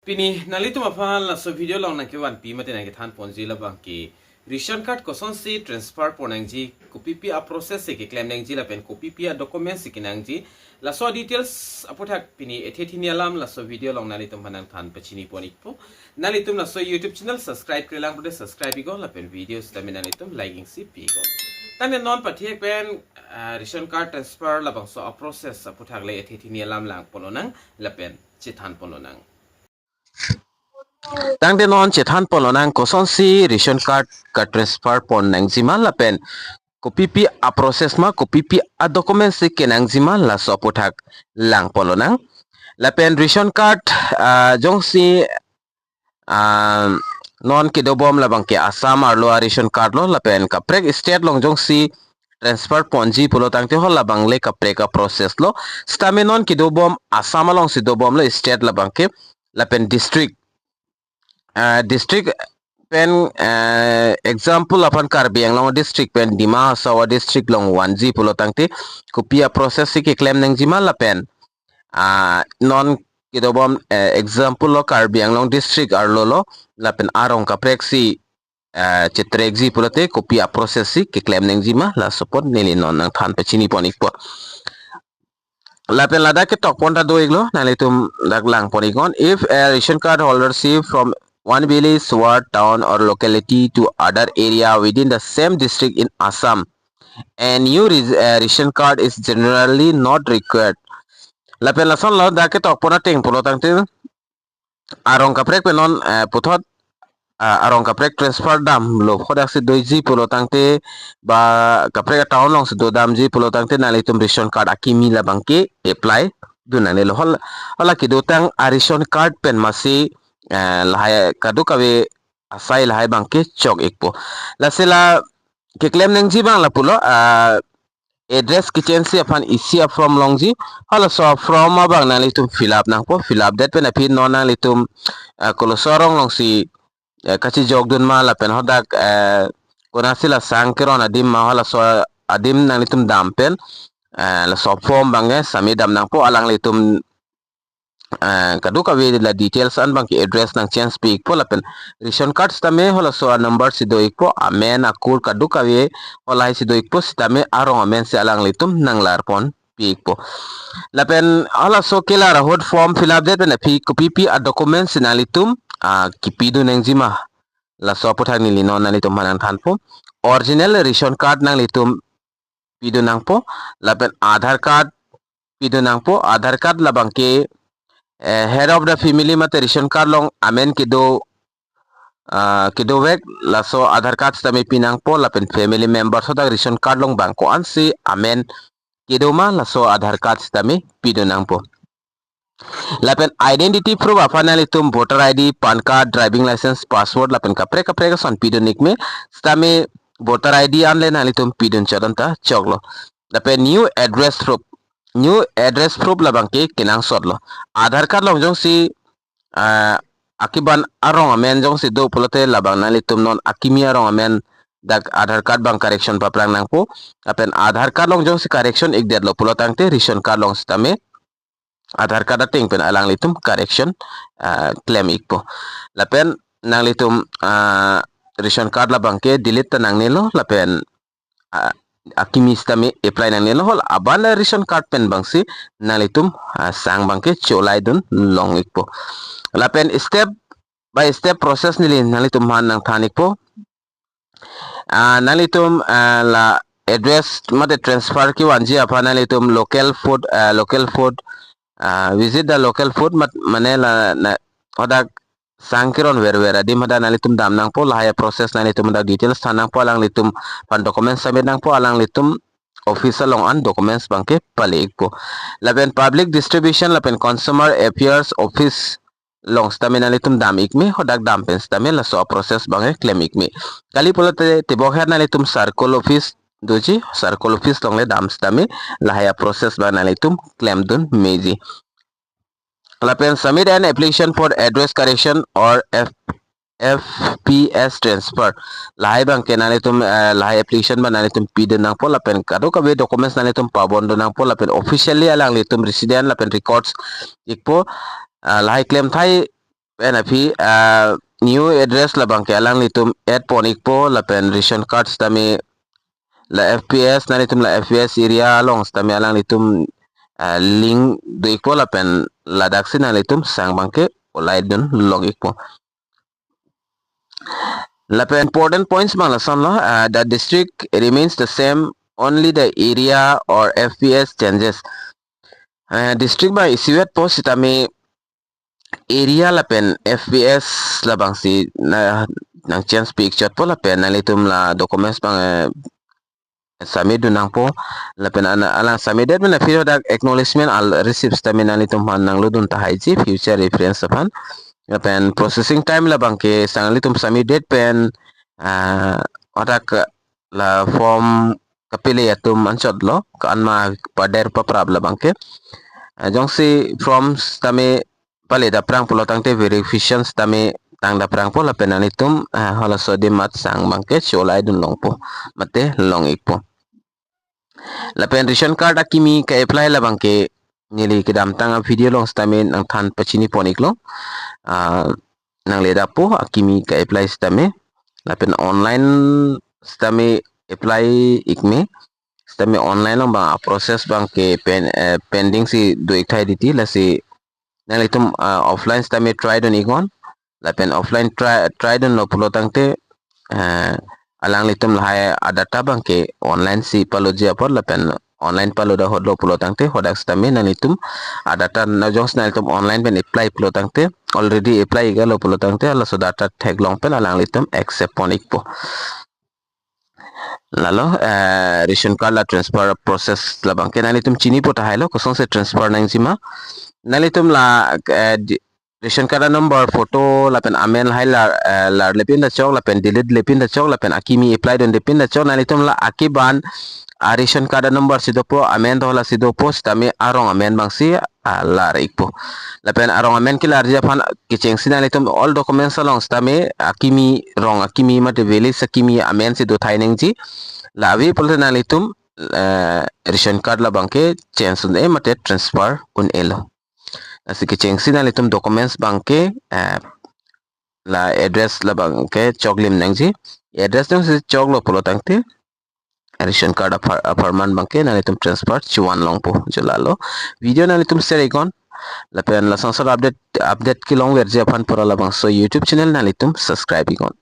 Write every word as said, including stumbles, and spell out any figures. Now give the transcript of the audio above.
Pini nanglitum aphan laso video along nangkevanpi mate nangkethan ponji labang ke ration card kosonsi transfer pon nangji, kopipi a-process si keklem nangji lapen kopipi a-document si kenangji, laso details aputhak pini ethe thini alam laso video along nanglitum aphan nangthan pachini pon ikpo. Nanglitum laso YouTube channel subscribe-kre lang pulote subscribe iknon lapen video sitame nanglitum like-ing si pi iknon. Tangte non pathek pen, ah, ration card transfer labangso a-process aputhak le ethe thini alam lang pon lonang lapen chethan pon lonang. Tangte non chethan pon lonang kosonsi ration card ka-transfer pon nangjima lapen kopipi a-process ma, kopipi a-document si kenangjima, laso aputhak lang pon lonang. Lapen ration card, ah, jongsi, ah, non kedobom labang ke Assam arlo a-ration card lo, lapen kaprek state along jongsi transfer ponji pulo tangte ho labang le kaprek a-process lo. Sitame non kedobom Assam alongsi dobomlo state labang ke, lapen district, ah, district pen, eh, example aphan Karbi Anglong district pen Dima Hasao district along vanji pulo tangte kopi a-process si keklem nangjima lapen, ah, non kedobom, eh, example lo Karbi Anglong district arlo lo lapen arong kaprek si, eh, chetrekji pulote kopi a-process si keklem nangjima, laso apot neli non nangthan pachini pon ikpo. Lapen ladak ketok pon ta do iklo, nanglitum dak lang pon iknon. If a ration card holder shift from one village, ward, town or locality to other area within the same district in Assam, a new res- uh, ration card is generally not required. Lapen lason lo dak ketok pon ateng pulo tangte arong kaprek pen non, eh, puthot, ah, arong kaprek transfer damlo, hodaksi doji pulo tangte ba kaprek a-town alongsi dodamji pulo tangte nanglitum ration card akimi labang ke apply dun nangnelo. Hol- hala kedotang a-ration card pen masi, eh, lahai kadokave asai lahai abang ke chok ikpo. Lasi la keklem nangji abang lapulo, ah, address kechange aphan isi a-form longji. Halaso a-form abang nanglitum fill up nangpo. Fill up det pen aphi non nanglitum, eh, koloso arong alongsi, eh, kachijokdun ma lapen hodak, eh, konatsi la Sangkeron adim ma halaso adim nanglitum dam pen, eh, laso form abang ke submit dam nangpo. Alanglitum, eh, kadokave la details an abang ke address nangchange pi ikpo lapen ration card sitame halaso a-number si do ikpo, amen akur kadokave halahai si do ikpo, sitame arong amen si alanglitum nanglar pon pi ikpo. Lapen halaso kelar ahut form fill up det pen aphi kopipi a-document si nanglitum, ah, kipidun nangjima, laso aputhak neli non nanglitum aphan nangthanpo. Original ration card nanglitum pidun nangpo, lapen Aadhaar card pidun nangpo. Aadhaar card labang ke, eh, head of the family mate ration card along amen kedo, ah, kedovek laso Aadhaar card sitame pi nangpo, lapen family member hodak ration card along bang ko-ansi amen kedo ma laso Aadhaar card sitame pidun nangpo. Lapen identity proof aphan nanglitum voter I D, PAN card, driving license, passport lapen kaprek kaprek ason pidun ikme, sitame voter I D an le nanglitum pidun chot anta choklo. Lapen new address proof, new address proof labang ke kenangsotlo. Aadhaar card along jongsi, ah, akiban arong amen jongsi do pulote labang nanglitum non akimi arong amen dak Aadhaar card abang correction paphrang nangpo. Lapen Aadhaar card along jongsi correction ikdetlo pulo tangte ration card along sitame Aadhaar card ateng pen alanglitum correction, ah, klem ikpo. Lapen nanglitum, ah, ration card labang ke delete ta nangnelo lapen, ah, akimi sitame apply nangnelo, hol aban ration card pen abangsi nanglitum, ah, sang abang ke cholaidun long ikpo. Lapen step by step process neli nanglitum aphan nangthan ikpo. Ah, nanglitum, ah, la address mate transfer kevanji aphan nanglitum local food, ah, local food, ah, visit the local food mat- mane la na, hodak Sangkeron verver adim hadak nanglitum dam nangpo, lahai a-process nanglitum hadak details than nangpo, alanglitum aphan documents submit nangpo, alanglitum office along an documents abang ke pale ikpo. Lapen public distribution lapen consumer affairs office along sitame nanglitum dam ikme, hodak dam pen sitame laso a-process abang ke klem ikme. Kali pulote tebok her nanglitum circle office doji, circle office along le dam sitame lahai a-process abang nanglitum klemdun meji. Lapen submit an application for address correction or F F P S transfer. Lahai abang ke nanglitum, eh, lahai application abang nanglitum pidun nangpo lapen kadokave documents nanglitum pabondun nangpo lapen officially alanglitum resident lapen records ikpo, eh, lahai klemthai pen aphi, ah, new address labang ke alanglitum add pon ikpo, lapen ration card sitame la F P S, nanglitum la F P S area along sitame alanglitum, ah, link do ikpo, lapen ladak si nanglitum sang abang ke olai dun long ikpo. Lapen important points abang lason lo, ah, the district remains the same, only the area or F P S changes. Ah, district abang isivet po sitame area lapen F P S labang si na nang change pi ik chot po, lapen nanglitum la documents abang, eh, submit dun nangpo, lapen ana alang submit det pen aphi hadak acknowledgement al receipt sitame nanglitum aphan nanglo dun tahai ji future reference aphan. Lapen processing time labang ke sang nanglitum submit det pen, ah, hadak la form kapele atum anchot lo, ka-an ma pader paprap labang ke. Ah, jongsi form sitame pale daprang pulo tangte verification sitame tang daprang po, lapen nanglitum, ah, halaso adim amat sang abang ke cholai dun longpo, mate long ikpo. Lapen ration card akimi ka-apply labang ke neli kedamtang a-video along sitame nangthan pachini pon iklo. Ah, nangle dapo akimi ka-apply sitame. Lapen online sitame apply ik me. Sitame online along abang a-process abang ke pen, eh, pending si do ik tahai titi, lasi nanglitum, ah, offline sitame try dun iknon. Lapen offline try, try dunlo pulo tangte, eh, alanglitum lahai a-data abang ke online si paloji apot, lapen online palo dak hotlo pulo tangte, hadak sitame nanglitum a-data na jongsi nanglitum online pen apply pulo tangte, already apply ik lo pulo tangte, halaso data theklong pen alanglitum accept pon ikpo. Lalo, eh, ration card la transfer process labang ke nanglitum chinipo tahai lo, kosonsi transfer nangji ma. Nanglitum la, eh, di-, ration card a-number, photo, lapen amen lahai lar, eh, larle pin ta chok, lapen delete le pin ta chok, lapen akimi apply dunde pin ta chok, nanglitum la akeban a-ration card a-number si dopo, amen do lasi dopo, sitame arong amen abang si, ah, lar ikpo. Lapen arong amen kelarji aphan kechengsi nanglitum all documents along sitame akimi, rong akimi mate village akimi amen si do tahai nangji. La ave pulote nanglitum, eh, ration card labang ke change un-e mate transfer un-elo. Lasi kechengsi nanglitum documents abang ke, eh, la address labang ke choklim nangji. Address nangsi choklo pulo tangte ration card apar-, apharman abang ke nanglitum transfer chevan longpo, jo lalo. Video nanglitum share iknon. Lapen lason asor update, update kelongverji aphan pura labangso YouTube channel nanglitum subscribe iknon.